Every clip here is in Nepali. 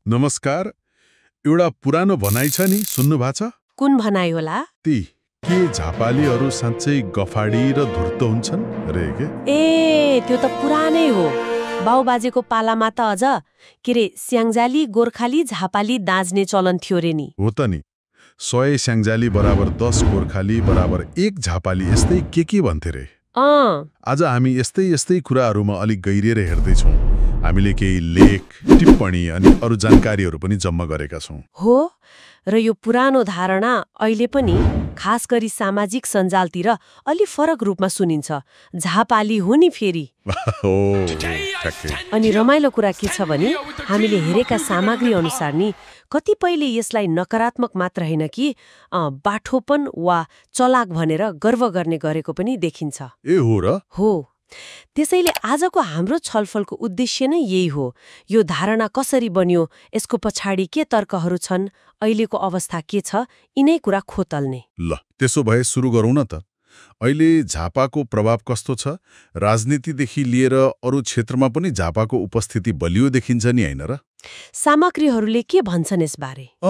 नमस्कार। एउटा पुरानो भनाइ छ नि, सुन्नु भएको छ? कुन भनाइ होला? ती के झापालीहरू साँच्चै गफाडी र धूर्त हुन्छन् रे के? ए त्यो त पुरानै हो। बाउबाजेको पालामा त अझ के रे स्याङ्जाली गोर्खाली झापाली दाँज्ने चलन थियो रे नि। हो त नि, 100 स्याङ्जाली बराबर 10 गोर्खाली बराबर 1 झापाली, यस्तै के भन्थे रे। आज हामी यस्तै कुराहरूमा अलिक गहिरिएर हेर्दैछौँ। हामीले केही लेख, टिप्पणी अनि अरू जानकारीहरू पनि जम्मा गरेका छौँ। हो, र यो पुरानो धारणा अहिले पनि खास गरी सामाजिक सञ्जालतिर अलि फरक रूपमा सुनिन्छ। झापाली हो नि फेरि। अनि रमाइलो कुरा के छ भने हामीले हेरेका सामग्री अनुसार नि कतिपयले यसलाई नकारात्मक मात्र होइन कि बाठोपन वा चलाक भनेर गर्व गर्ने गरेको पनि देखिन्छ। ए हो र? हो। त्यसैले आजको हाम्रो छलफलको उद्देश्य नै यही हो। यो धारणा कसरी बन्यो, यसको पछाडि के तर्कहरू छन्, अहिलेको अवस्था के छ, यिनै कुरा खोतल्ने। ल त्यसो भए सुरु गरौँ न त। अहिले झापाको प्रभाव कस्तो छ? राजनीतिदेखि लिएर अरू क्षेत्रमा पनि झापाको उपस्थिति बलियो देखिन्छ नि, होइन र? सामग्रीहरूले के भन्छन् यसबारे?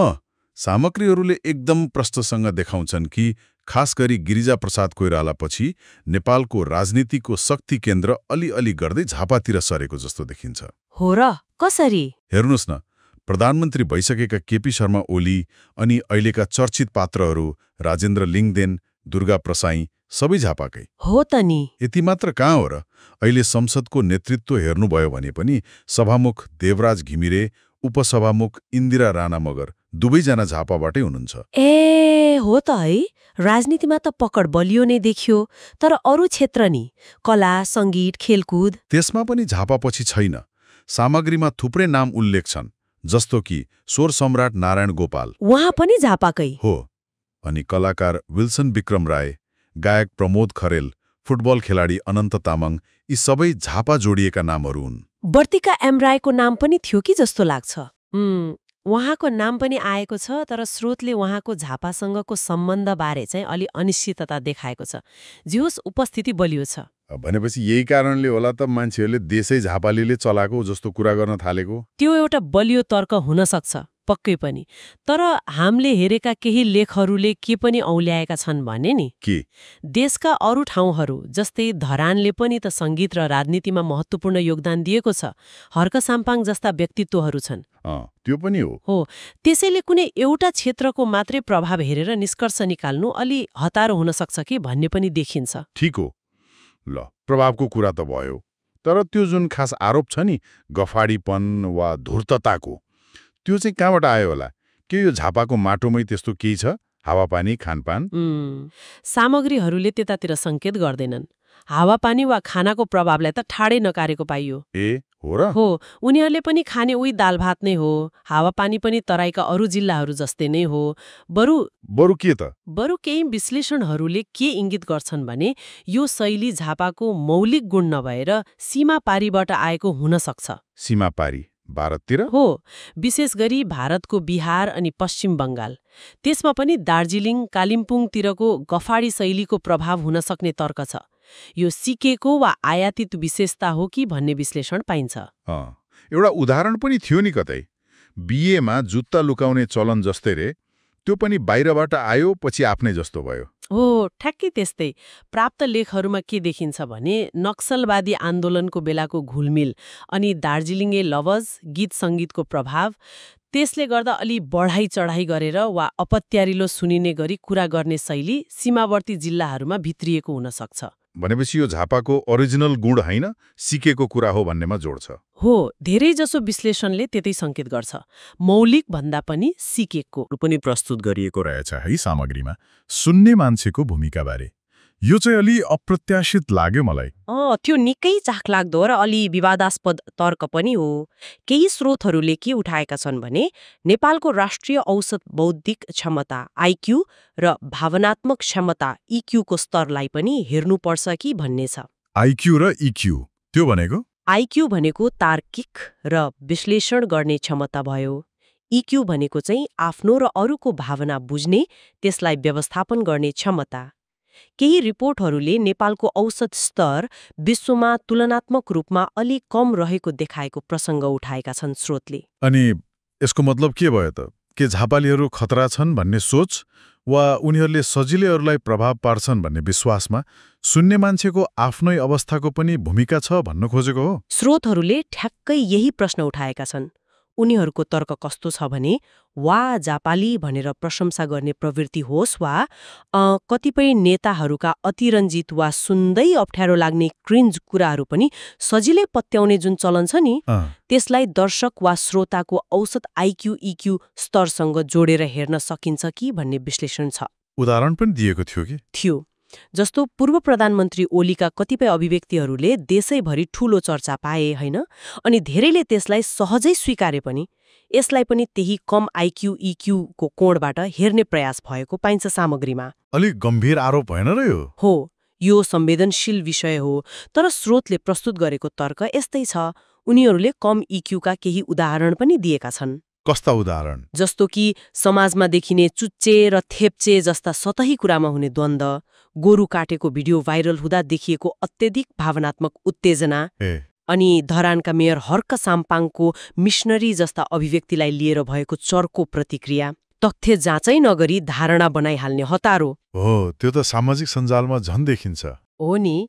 सामग्रीहरूले एकदम प्रष्टसँग देखाउँछन् कि खास गरी गिरिजाप्रसाद कोइरालापछि नेपालको राजनीतिको शक्ति केन्द्र अलिअलि गर्दै झापातिर सरेको जस्तो देखिन्छ। हो र? कसरी? हेर्नुहोस् न, प्रधानमन्त्री भइसकेका केपी शर्मा ओली अनि अहिलेका चर्चित पात्रहरू राजेन्द्र लिङदेन, दुर्गा प्रसाई सबै झापाकै हो त नि। यति मात्र कहाँ हो र? अहिले संसदको नेतृत्व हेर्नुभयो भने पनि सभामुख देवराज घिमिरे, उपसभामुख इन्दिरा राणा मगर दुवैजना झापाबाटै हुनुहुन्छ। ए हो त है। राजनीतिमा त पकड बलियो नै देखियो, तर अरू क्षेत्र नि, कला, सङ्गीत, खेलकुद? त्यसमा पनि झापापछि छैन। सामग्रीमा थुप्रै नाम उल्लेख छन्, जस्तो कि स्वर सम्राट नारायण गोपाल, उहाँ पनि झापाकै हो। अनि कलाकार विल्सन विक्रम राय, गायक प्रमोद खरेल, फुटबल खेलाडी अनन्त तामाङ, यी सबै झापा जोडिएका नामहरू हुन्। बर्तिका एम राईको नाम पनि थियो कि जस्तो लाग्छ। उहाँको नाम पनि आएको छ, तर स्रोतले उहाँको झापासँगको सम्बन्धबारे चाहिँ अलि अनिश्चितता देखाएको छ। जे होस्, उपस्थिति बलियो छ। भनेपछि यही कारणले होला त मान्छेहरूले देशै झापालीले चलाएको जस्तो कुरा गर्न थालेको। त्यो एउटा बलियो तर्क हुन सक्छ, पक्कै पनि। तर हामीले हेरेका केही लेखहरूले के पनि औल्याएका छन् भने नि, के देशका अरू ठाउँहरू जस्तै धरानले पनि त सङ्गीत र राजनीतिमा महत्त्वपूर्ण योगदान दिएको छ। हर्क साम्पाङ जस्ता व्यक्तित्वहरू छन्। त्यो पनि हो। त्यसैले कुनै एउटा क्षेत्रको मात्रै प्रभाव हेरेर निष्कर्ष निकाल्नु अलि हतारो हुन सक्छ कि भन्ने पनि देखिन्छ। ठिक हो। ल, प्रभावको कुरा त भयो, तर त्यो जुन खास आरोप छ नि, गफाडीपन वा धूर्तताको, त्यो चाहिँ कहाँबाट आयो होला? के यो झापाको माटोमै त्यस्तो केही छ? हावापानी, खानपान? सामग्रीहरूले त्यतातिर सङ्केत गर्दैनन्। हावापानी वा खानाको प्रभावलाई त ठाडै नकारेको पाइयो। ए हो र? हो, उनीहरूले पनि खाने उही दाल भात नै हो। हावापानी पनि तराईका अरू जिल्लाहरू जस्तै नै हो। बरु के त? बरु केही विश्लेषणहरूले के इङ्गित गर्छन् भने यो शैली झापाको मौलिक गुण नभएर सीमापारीबाट आएको हुन सक्छ। सीमापारी भारततिर? हो, विशेष गरी भारतको बिहार अनि पश्चिम बङ्गाल। त्यसमा पनि दार्जिलिङ, कालिम्पोङतिरको गफाडी शैलीको प्रभाव हुन सक्ने तर्क छ। यो सिकेको वा आयातित विशेषता हो कि भन्ने विश्लेषण पाइन्छ। एउटा उदाहरण पनि थियो नि कतै, बिहेमा जुत्ता लुकाउने चलन जस्तै रे, त्यो पनि बाहिरबाट आयो, पछि आफ्नै जस्तो भयो। हो, ठ्याक्कै त्यस्तै। प्राप्त लेखहरूमा के देखिन्छ भने नक्सलवादी आन्दोलनको बेलाको घुलमिल अनि दार्जिलिङे लवज, गीत सङ्गीतको प्रभाव, त्यसले गर्दा अलि बढाइ चढाइ गरेर वा अपत्यारिलो सुनिने गरी कुरा गर्ने शैली सीमावर्ती जिल्लाहरूमा भित्रिएको हुन सक्छ। भनेपछि यो झापाको ओरिजिनल गुण होइन, सिकेको कुरा हो भन्नेमा जोड छ। हो, धेरैजसो विश्लेषणले त्यतै सङ्केत गर्छ। मौलिक भन्दा पनि सिकेको पनि प्रस्तुत गरिएको रहेछ है सामग्रीमा। सुन्ने मान्छेको भूमिकाबारे यो चाहिँ अलि अप्रत्याशित लाग्यो मलाई। त्यो निकै चाखलाग्दो र अलि विवादास्पद तर्क पनि हो। केही स्रोतहरूले के उठाएका छन् भने नेपालको राष्ट्रिय औसत बौद्धिक क्षमता आइक्यू र भावनात्मक क्षमता इक्यू को स्तरलाई पनि हेर्नुपर्छ कि भन्ने छ। आइक्यू र इक्यू, त्यो भनेको? आइक्यू भनेको तार्किक र विश्लेषण गर्ने क्षमता भयो। इक्यू भनेको चाहिँ आफ्नो र अरूको भावना बुझ्ने, त्यसलाई व्यवस्थापन गर्ने क्षमता। केही रिपोर्टहरूले नेपालको औसत स्तर विश्वमा तुलनात्मक रूपमा अलि कम रहेको देखाएको प्रसङ्ग उठाएका छन् स्रोतले। अनि यसको मतलब के भयो त? के झापालीहरू खतरा छन् भन्ने सोच वा उनीहरूले सजिलै अरूलाई प्रभाव पार्छन् भन्ने विश्वासमा सुन्ने मान्छेको आफ्नै अवस्थाको पनि भूमिका छ भन्न खोजेको हो? स्रोतहरूले ठ्याक्कै यही प्रश्न उठाएका छन्। उनीहरूको तर्क कस्तो छ भने वा जापाली भनेर प्रशंसा गर्ने प्रवृत्ति होस् वा कतिपय नेताहरूका अतिरञ्जित वा सुन्दै अप्ठ्यारो लाग्ने क्रिन्ज कुराहरू पनि सजिलै पत्याउने जुन चलन छ नि, त्यसलाई दर्शक वा श्रोताको औसत आइक्यू इक्यू स्तरसँग जोडेर हेर्न सकिन्छ कि भन्ने विश्लेषण छ। उदाहरण पनि दिएको थियो कि? थियो। जस्तो पूर्व प्रधानमन्त्री ओलीका कतिपय अभिव्यक्तिहरूले देशैभरि ठूलो चर्चा पाए हैन, अनि धेरैले त्यसलाई सहजै स्वीकारे पनि। यसलाई पनि त्यही कम आइक्यू इक्यूको कोणबाट हेर्ने प्रयास भएको पाइन्छ सामग्रीमा। अलिक गम्भीर आरोप भएन र यो? हो, यो संवेदनशील विषय हो, तर स्रोतले प्रस्तुत गरेको तर्क यस्तै छ। उनीहरूले कम इक्यूका केही उदाहरण पनि दिएका छन्। कस्ता उदाहरण? जस्तो कि समाजमा देखिने चुच्चे र थेप्चे जस्ता सतही कुरामा हुने द्वन्द, गोरु काटेको भिडियो भाइरल हुँदा देखिएको अत्यधिक भावनात्मक उत्तेजना, अनि धरानका मेयर हर्क साम्पाङको मिशनरी जस्ता अभिव्यक्तिलाई लिएर भएको चर्को प्रतिक्रिया। तथ्य जाँचै नगरी धारणा बनाइहाल्ने हतारो। हो, त्यो त सामाजिक सञ्जालमा झन् देखिन्छ। हो नि,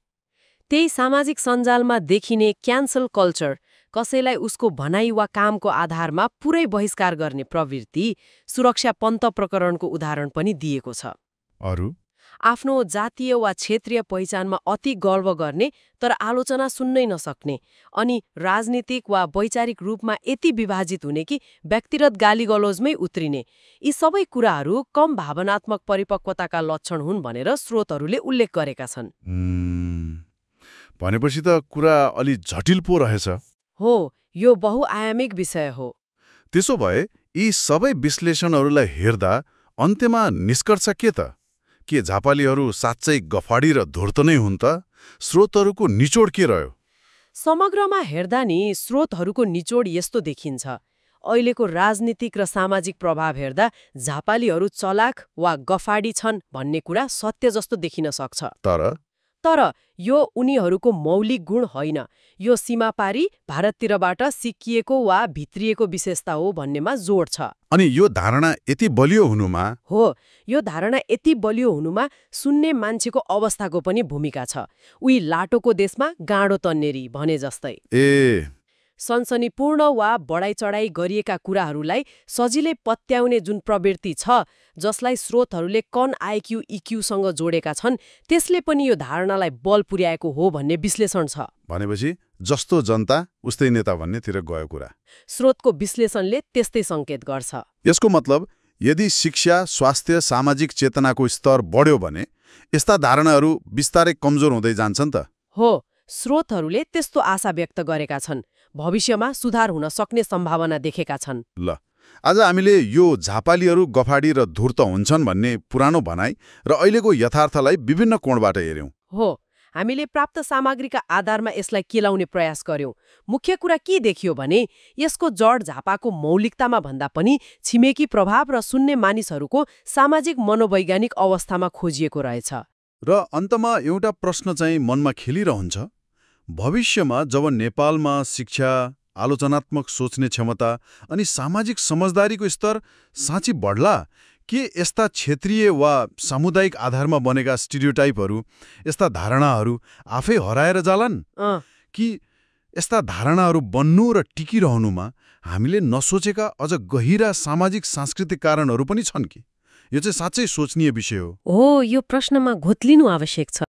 त्यही सामाजिक सञ्जालमा देखिने क्यान्सल कल्चर, कसैलाई उसको भनाइ वा कामको आधारमा पुरै बहिष्कार गर्ने प्रवृत्ति, सुरक्षा पन्त प्रकरणको उदाहरण पनि दिएको छ। अरू? आफ्नो जातीय वा क्षेत्रीय पहिचानमा अति गर्व गर्ने तर आलोचना सुन्नै नसक्ने, अनि राजनीतिक वा वैचारिक रूपमा यति विभाजित हुने कि व्यक्तिगत गालीगलोजमै उत्रिने, यी सबै कुराहरू कम भावनात्मक परिपक्वताका लक्षण हुन् भनेर स्रोतहरूले उल्लेख गरेका छन्। भनेपछि त कुरा अलि जटिल पो रहेछ। हो, यो बहुआयामिक विषय हो। त्यसो भए यी सबै विश्लेषणहरूलाई हेर्दा अन्त्यमा निष्कर्ष के त? के झापालीहरू साँच्चै गफाडी र धूर्त नै हुन् त? स्रोतहरूको निचोड के रह्यो? समग्रमा हेर्दा नि स्रोतहरूको निचोड यस्तो देखिन्छ। अहिलेको राजनीतिक र सामाजिक प्रभाव हेर्दा झापालीहरू चलाख वा गफाडी छन् भन्ने कुरा सत्य जस्तो देखिन सक्छ। तर यो उनीहरूको मौलिक गुण होइन, यो सीमापारी भारततिरबाट सिकिएको वा भित्रिएको विशेषता हो भन्नेमा जोड छ। अनि यो धारणा यति बलियो हुनुमा? हो, यो धारणा यति बलियो हुनुमा सुन्ने मान्छेको अवस्थाको पनि भूमिका छ। उही लाटोको देशमा गाँडो तन्नेरी भने जस्तै। सनसनीपूर्ण वा बढाइ चढाइ गरिएका कुराहरूलाई सजिलै पत्याउने जुन प्रवृत्ति छ, जसलाई स्रोतहरूले कन आइक्यू इक्यूसँग जोडेका छन्, त्यसले पनि यो धारणालाई बल पुर्याएको हो भन्ने विश्लेषण छ। भनेपछि जस्तो जनता उस्तै नेता भन्नेतिर गयो कुरा। स्रोतको विश्लेषणले त्यस्तै सङ्केत गर्छ। यसको मतलब यदि शिक्षा, स्वास्थ्य, सामाजिक चेतनाको स्तर बढ्यो भने यस्ता धारणाहरू बिस्तारै कमजोर हुँदै जान्छन् त? हो, स्रोतहरूले त्यस्तो आशा व्यक्त गरेका छन्। भविष्यमा सुधार हुन सक्ने सम्भावना देखेका छन्। ल, आज हामीले यो झापालीहरू गफाडी र धूर्त हुन्छन् भन्ने पुरानो भनाइ र अहिलेको यथार्थलाई विभिन्न कोणबाट हेर्यौं। हो, हामीले प्राप्त सामग्रीका आधारमा यसलाई केलाउने प्रयास गर्यौं। मुख्य कुरा के देखियो भने यसको जड झापाको मौलिकतामा भन्दा पनि छिमेकी प्रभाव र सुन्ने मानिसहरूको सामाजिक मनोवैज्ञानिक अवस्थामा खोजिएको रहेछ। र अन्तमा एउटा प्रश्न चाहिँ मनमा खेलिरहन्छ, भविष्यमा जब नेपालमा शिक्षा, आलोचनात्मक सोच्ने क्षमता अनि सामाजिक समझदारीको स्तर साँच्चै बढ्ला, के यस्ता क्षेत्रीय वा सामुदायिक आधारमा बनेका स्टिरियोटाइपहरू, यस्ता धारणाहरू आफै हराएर जालान्? कि यस्ता धारणाहरू बन्नु र टिकिरहनुमा हामीले नसोचेका अझ गहिरा सामाजिक सांस्कृतिक कारणहरू पनि छन् कि? यो चाहिँ साँच्चै सोचनीय विषय हो। यो प्रश्नमा घोत्लिनु आवश्यक छ।